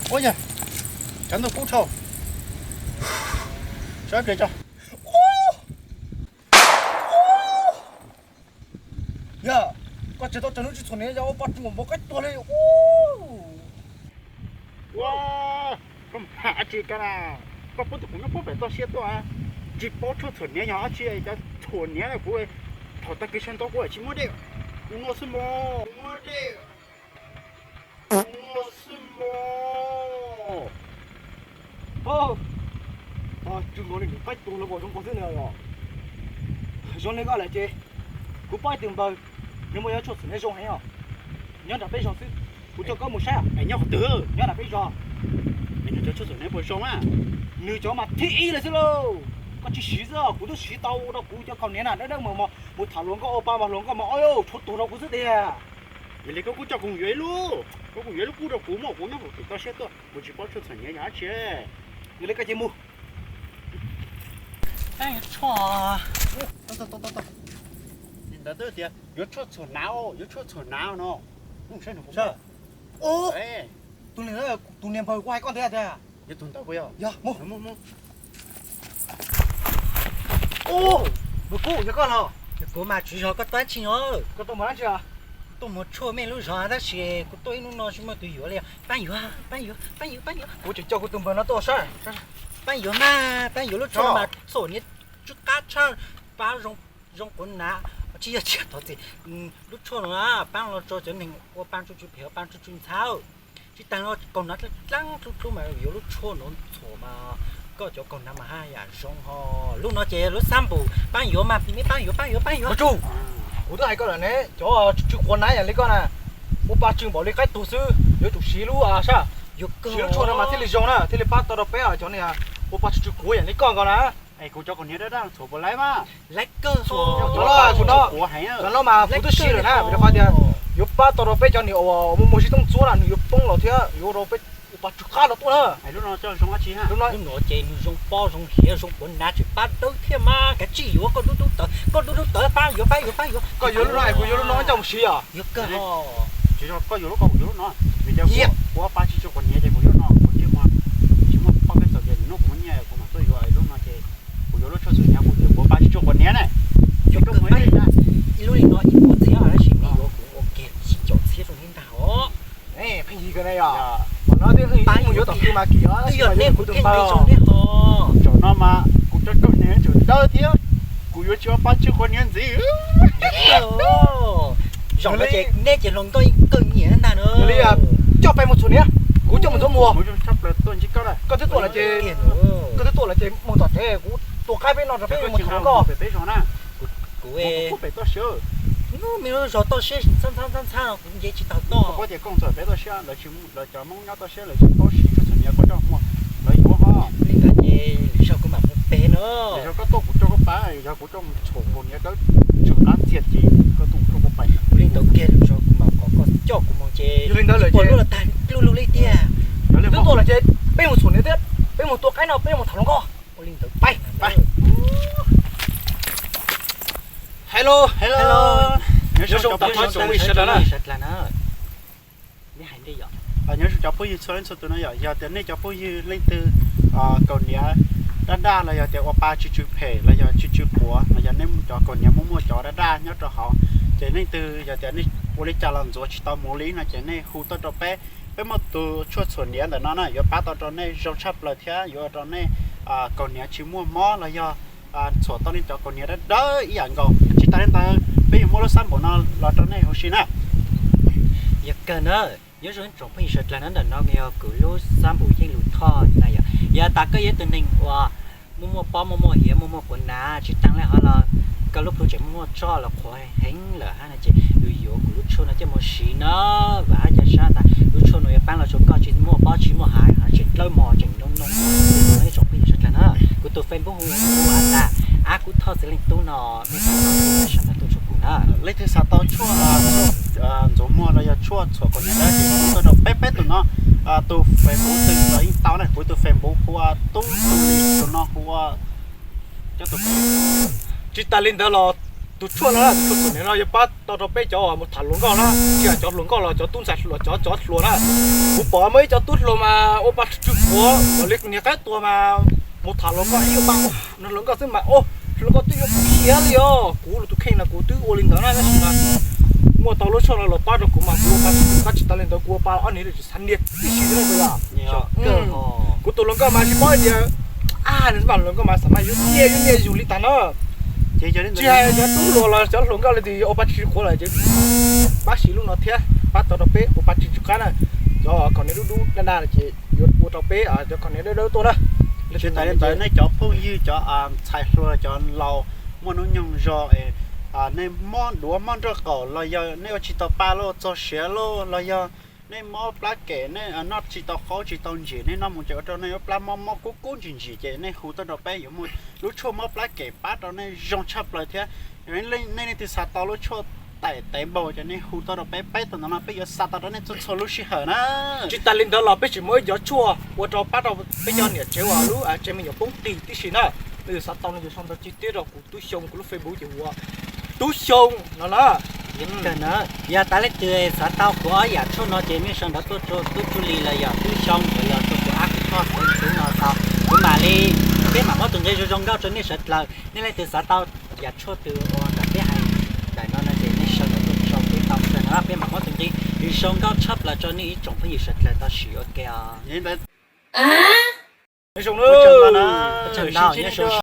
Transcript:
Ua yog, tshav ntuj kub dhau. Sawv kev tso. Yog, koj tsis tau tsaug nws tsis txhuam hniav yog ua pa tsis npaum npaum qaib tuag li. Ua, koj mus tham dab tsi koj na? Koj pub tus kuv nyob puag pem toj siab tuaj, tsis paub tshuaj txhuam hniav yog dab tsi, cov txhuam hniav na kuv thaum tag kis sawv ntxov kuv tsis muab dej, kuv nua xwb mog, muab dej, nua xwb mog. Tsw nkaus li qaib tuag los zoo nkaus xwb na. Zoo li koj lawm ces kuv paub ib tug npawg, nws muaj yog tshuaj txhuam hniav zoo heev os. Nyob nram peb zos xwb, kuv coj koj mus saib. Nyob qhov twg? Nyob nram peb zos. Nws cov tshuaj txhuam hniav puas zoo a? Nws cov mas thib ib lawm xwb lauj. Koj tsis siv xwb, kuv twb siv tau rau kuv cov kaus hniav na, dawb dawb mos mos, mus tham hluas nkauj ua pa mas hluas nkauj mas, oj, tshuav tuag rau kuv xwb tiag. Yog li koj kuj coj kuv mus yuav ib lub, koj kuj yuav ib lub pub rau kuv mog, kuv nyob hauv pem toj siab tuaj, kuv tsis paub tshuaj txhuam hniav yog dab tsi. Yog li koj cia mus. Tshuaj, ntawd twb tias yuav tshuaj txhuam hnav, yuav tshuaj txhuam hnav no. Tus niag npawg kuv hais koj ntawd tiag. Yog tus ntawd puas yog? Yog, mus. Ub, npawg Kub, yog koj los? Yog kuv mas tswv zos, koj tuaj dab tsi no? Koj tuaj mus dab tsi? Tuaj mus tshuaj mej lub zos tab sis kuv tuaj ib hnub no tsis muaj tus yuav li. Paab yuav, paab yuav, paab yuav, paab yuav. Kuv tseem coj kuv tus npawg no tuaj saib. Paab yuav mas, paab yuav lub tshuaj mas txhuam hniav tsw qab tshaj, pab zoo quav hnav, tsis yog, tsis yog, thov txim, lub tshuaj no paab los rau cov neeg ua pa tsw tsw phem, ua pa tsw tsw ntxhab. Tsis tas no kaus hnav dlaab dlaab dlub dlub mas yuav lub tshuaj no txhuam mas koj cov kaus hnav mas haj yam zoo ho. Lub no ces lub xab npum, paab yuav mas, mej paab yuav, paab yuav, paab yuav. Kuv twb hais koj lawm ne, cov tsw tsw quav hnav yam li koj na, ua pa tsw npaum li qaib tuag xwb, yuav tsum siv lub sab, siv lub tshuaj no mas thiaj li zoo na, thiaj li pab tau rau peb cov niag ua pa tsw tsw quav yam li koj nkaus na. Es kuv cov kaus hniav dab dab txhuam puas laib mas? Laib kawg. Cov no mas kuv twb siv lawm na, vim rau qhov tias yuav pab tau rau peb cov niag uas muaj muaj zib tooj txuab na, nws yuav poob los thiab yuav rau peb ua pa tsw qab los tuaj na. Lub no coj zoo dab tsi ha? Lub no ces nws zoo pob zoo hiav zoo quav hnav, tseem pab dawb thiab mas. Kav tsij yuav, koj dub dub tawv, koj dub dub tawv, paab yuav, paab yuav, paab yuav. Koj yuav lub no es kuv yuav lub no coj mus siv os. Yuav kawg. Tsis yog koj yuav lub, koj yuav lub no, vim tias kuv ua pa tsw tsw quav hniav ces kuv yuav no, kuv tsis muaj, tsis muaj pob kab txawm ces nws hnub kuv muaj nyiaj kuv mam tuaj yuav lub no ces kuv yuav lub tshuaj txhuam hniav, kuv yuav ua pa tsw tsw quav hniav ne. Yuav kawg, ib lub li no ib puas txhiab tab sis nej yuav kuv ua kiag tsib caug txhiab rau nej ntag os. Pheej yig kawg ne yog. Thaum no twb mus yuav tom twg mas kim os, twb yog nej kuv tus npawg os. Thaum no mas kuv cov kaus hniav tseem dawb thiab, kuv yuav tsis ua pa tsw quav hniav ntxiv. Zaum no ces neb ces hluas nkauj kawg nyiam ntag na. Yog li coj peb mus txhuam hniav, kuv coj mus ntxuav muag. Koj twb tuaj lawm ces, koj twb tuaj lawm ces mus tom tsev, kuv tua qaib peb no rau peb mus tham hluas nkauj. Kuv pem toj siab, hnub me lub zos toj siab ntxhab ntxhab ntxhab no kuv nce tsis tau toj. Koj paub tias kooj txawm pem toj siab lawv tsis, lawv cov Hmoob nyob toj siab lawv tsis paub siv tshuaj txhuam hniav, koj coj muag lawv yuav ho. Li ntawd ces lwm zaug kuv mam mus pem na. Lwm zaug koj tuaj kuv coj koj pab, yog kuv coj mus txhuam mus hniav dawb tsw qab ntxiag ces koj tuaj kuv coj koj pab. Ua li ntawd kiag lwm zaug kuv mam kom koj coj kuv mus ces. Yog li ntawd lawm ces, lub no tag lub lub li tiag. Koj twb tuaj lawm ces peb mus txhuam hniav thiab, peb mus tua qaib no, peb mus tham hluas nkauj. Ua li ntawd pab. Hello, hello. Nyob zoo cov phooj ywg sawv daws na. Nyob zoo cov phooj ywg txhua leej txhua tus no yom, yog tias nej cov phooj ywg leej twg kaus hniav daj daj los yog tias ua pa tsw tsw phem los yog tsw tsw quav los yog nej cov kaus hniav muaj muaj cov daj daj nyob rau hauv, ces leej twg yog tias nej ua li cas los ntxuav tsis tau mus li no ces nej hu tuaj rau peb. Peb muaj tus tshuaj txhuam hniav ntawm no na yuav pab tau rau nej zoo tshaj plaws thiab yuav ua rau nej kaus hniav tsis muaj mob los yog txhuam tau nej cov kaus hniav dawb dawb ib yam nkaus. Tsis tas li ntawd peb yuav muab lub xab npum no los rau nej huv si na. Yog kawg na, nyob zoo ib tsoom phooj ywg sawv dlawg na, ntawm no yog kuv lub xab npum yeej lus thoj na yom. Yog tas koj yog ib tug neeg uas muaj muaj pob muaj muaj hiav muaj muaj quav hnav tsis tas li ho los koj lub plhu tseem muaj muaj tsoj los qhuav heev lawm hab no ces yus yuav kuv lub tshuaj no coj mus siv na. Vam hab ca sab tas lub tshuaj no yuav paab los rau koj tsis muaj pob tsis muaj hav, tseem dlawb mos tseem noo noo. Ib tsoom phooj ywg sawv dlawg na, kuv tus Facebook hu ua tas Ab Kub Thoj Txiv Leej Tub no, nej xav tau tshuaj sawv daws tuaj rau kuv na. Leej twg xav tau tshuaj, tshuaj ntxuav muag los yog tshuaj txhuam kaus hniav dawb ces tuaj rau peb, peb tus no. Tus Facebook twg los yeej tau na, kuv tus Facebook hu ua Tub Txooj Lis, tus no hu ua cov tus. Tsis tas li ntawd los Tus tshuaj no, tus tshuaj txom nyem no yuav pab tau rau peb cov mus tham hluas nkauj na, tsis hais cov hluas nkauj los cov tub ntxhais los cov cov hluas na. Kuv pom muaj ib cov tub hluas mas ua pa tsw tsw quav, kom li niag qaib tuag mas mus tham hluas nkauj ib ua pa, hluas nkauj xwb mas, o, hluas nkauj twb yuav kuv siav li os. Kuv tus kheej no kuv twb ua li ntawd na, tab sis mas muaj tau lub tshuaj no los pab rau kuv mas kuv ua pa tsw tsw quav tsis tas li ntawd, kuv ua pa ob niag li tsis xav nias tib si li na. Kuv tus hluas nkauj mas tsis paub tias, a, nws mas hluas nkauj mas xav mas yus nias yus nias yus li tas na. Tsis hais cov tub hluas los cov hluas nkauj li twg yuav ua pa tsw tsw quav lawm ces pab siv lub no thiab pab tau rau peb ua pa tsw tsw qab na. Cov khom niam dub dub daj daj ces yuav ua rau peb cov khom niam dawb dawb tuaj na. Tsis tas li ntawd nej cov phooj ywg cov ntxhais hluas cov laus muaj hnub nyoog zog, nej mob duav mob nraub qaum los yog nej ua tsis tau pa los txog siav los los yog nej mob plab kem, nej noj tsis tau qaub tsis tau ntsim, nej noj mus ces ua rau nej lub plab mob mob kub kub ntsim ntsim ces nej hu tuaj rau peb yuav muaj lub tshuaj mob plab kem pab rau nej zoo tshaj plaws thiab. Nej leej twg xav tau lub tshuaj tais tev npaum ces nej hu tuaj rau peb, peb tau ntawd no peb yuav xa tau rau nej txhua txhua lub sij hawm na. Tsis tas li ntawd los peb tseem muaj ib cov tshuaj ua rau pab rau peb cov niam tsev uas lub tsev me nyuam poob qis tib si na. Leej twg xav tau no ces sau ntawv chi tiab rau kuv Tub Xyoo, kuv lub Facebook ces ua Tub Xyoo no na. Yog tas leej twg xav tau kuv ob yam tshuaj no ces nej sau ntawv tuaj rau Tub Tsuj Lis los yog Tub Xyoo los yog rau kuv ab kuv thoj xov tooj no tau, kuv mam li, peb mam muab tus nqi zoo zoo nkauj rau nej sawv dlawg. Nej leej twg xav tau yam tshuaj twg uas ntawm peb hais ntawm no no ces nej sau ntawv tuaj rau peb tau txog no peb mam muab tus nqi zoo nkauj tshaj plaws rau nej ib tsoom phooj ywg sawv dlawg tau siv ua ke os. Zoo na.